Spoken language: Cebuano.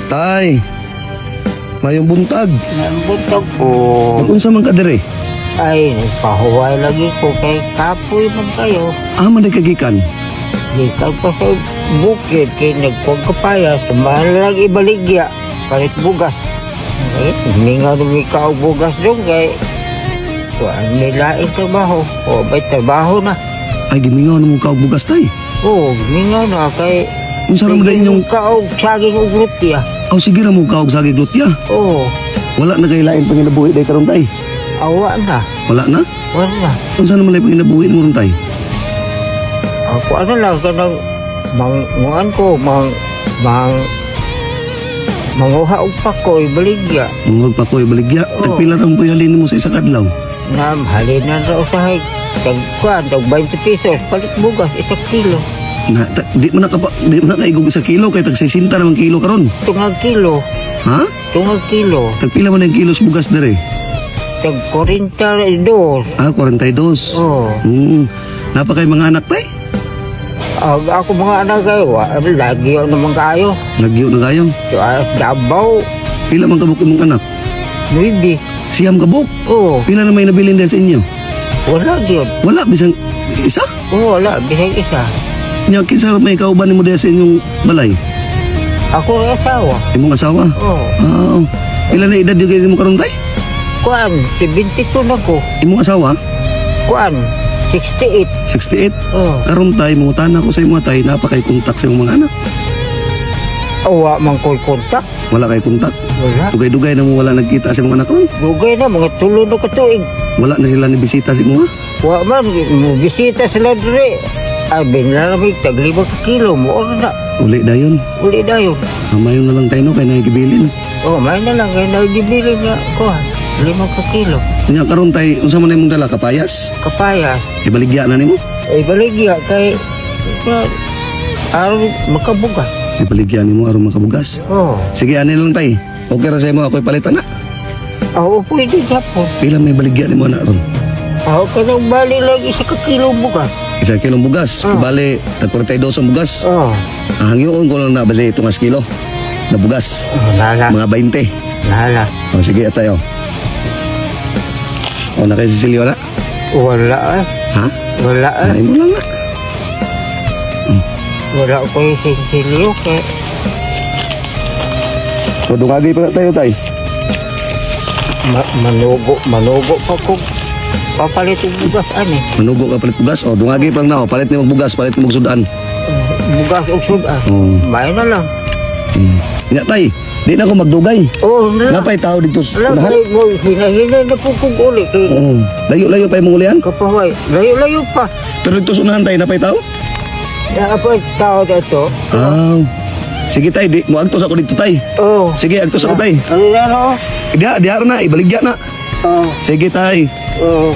Tay. Mayong buntag. Nambutog ko. Unsa man ka dire? Ay, nagpahuway lagi ko kay kapoy man kayo. Ah, man kagikan. Gikan pa sa bukid kay nagkuwag kapayas. Mahal lang ibaligya. Palit bugas. Ay, mingaw na may kaog bugas doon kay kuan nilain trabaho. O, may trabaho na. Ay, gimingaw na mo kaog bugas, tay. Oo, mingaw na kay Unsa ra man day inyong kaog saging ug rutya. Aw, sige ra mo kaog saging lutya. Oo, Wala na kay lain panginabuhi day karon, tay. Awa na. Wala na? Wala na. Unsa naman lay panginabuhi mo ron, tay? Ako ano lang kanang manguan ko mang mang manguha og pako ibaligya. Mungag pa ko ibaligya. Oo. Tagpila ra mo halin mo sa isa ka adlaw? Na halinan ra usahay tag kuan tag 20 pesos palit bugas 1 kilo. Na, ta, di man na kaigog 1 kilo kay tag 60 naman kilo karon. Tungag kilo. Ha? Tungag kilo. Tagpila man ang kilo sa bugas dire? Tag 42. Ah, 42. Oh. Napa kay mga anak, tay? Ag ako mga anak kay wa lagi yun naman kayo. Nagyo na kayo. So, Davao. Pila man kabuk imong anak? Nuibi. 9 kabuk. Oh. Pila na may nabilin din sa inyo? Wala gyud. Wala bisang isa? Oh, wala bisag isa. Nya kinsa may kauban nimo diha sa inyong balay? Ako ang asawa. Imong asawa? Oh. Ah, pila na edad yung mo karon, tay? Kuan 72 na ko. Imong asawa? Kuan 68. 68. Oh. Karon, tay, mangutana ko sa imo, tay, napa kay kontak sa imong mga anak? Awa man ko'y kontak. Wala kay kontak. Wala. Dugay-dugay na mo wala nagkita sa imong anak ron. Dugay na, mga 3 na katuig. Wala na sila ni bisita sa imo, ha? Wa man, mo bisita sila dire. Ay, binlaramig, tag 5 ka kilo, mo na. Uli dayon. Uli dayon. Hamayon na lang tayo no kay nakikibilin. Oh, may na lang, kaya nagibili nga, kuha, 5 ka kilo. Nya karon, tay, unsa man imong dala, kapayas? Kapayas. Ibaligya na nimo? Ay, baligya, kay, kay, aron makabugas. Ibaligya nimo aron makabugas. Oh, Sige, ani lang, tay. Okay ra sa imo ako'y palitan na. ako pwede gapon. Pila may baligya nimo na ron? Ako ka nang bali lang 1 ka kilo bugas. 1 kilong bugas. Ah. Bale, tag 42 ang bugas. Oh, Ah, hangyoon ko lang na bali tungas kilo na bugas. Oh, nala, Mga 20. Nala. O, sige, atay, oh. O, na kay Cecilio na? Wala eh, Ha? Wala eh. Ay mo lang na. Wala ko yung sinsilyo kay O, dungagay pa na tayo, tay. Manugo, manugo pa ko. Papalit og bugas ani. Manugo ka palit bugas. O, dungagay pa lang na. O, palit ni bugas, palit ni sudan. Bugas og sudan. O. May na lang. Nga, tay, di na ako magdugay. Oh, na. Napay tao dito sa Wala unahan. kay mo hinahinay na po kong uli kay Oo. Layo-layo pa imong ulian. kapahuway. Layo-layo pa. Pero dito sa unahan, tay, napay tao? Na pa tao dito. Ah. Sige, tay, di mo agtos ako dito, tay. Oh. Sige, agtos ako, tay. Ano na no? Diha, diha na, ibaligya na. Oh. Sige, tay. Oh.